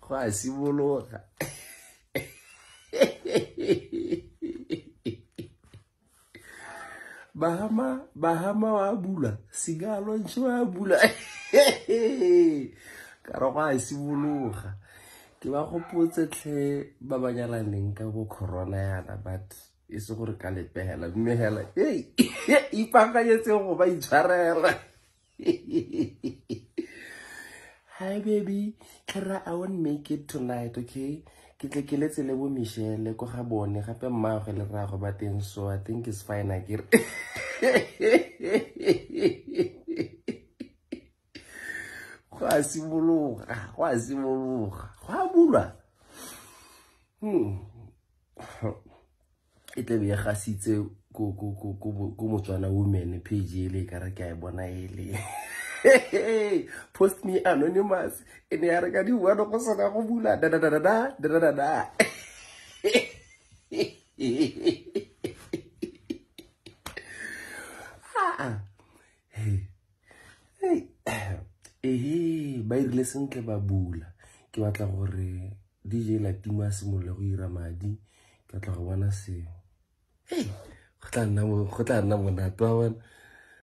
Go a simologa. Bahama, Bahama wa bula, Sigalo wa bula. Ka re go a simologa. Ke ba gopotse tlhe ba ba nyalaneng ka bo corona yana, but e se gore ka lepela mme hela hey, ipaakanyetse go ba itshwarela. Hi baby, Kara, I won't make it tonight, okay? Ke tle ke letse le bo Michelle ko ga bone gape mmaagwe le rraagwe ba teng, so I think it's fine akere. Go a simologa, go a simologa, go a bulwa. E tle be e gasitse ko Motswana Women page ele ka re ke a e bona ele. Post me anonymous e ne ya re ka di-one go sena go bula da da da da da da da da. Ehe, ba irile sentle ba bula. Ke batla gore DJ Latimo a simolole go ira madi, ke batla go bona seo. Hey, go tla nna monate wa bona.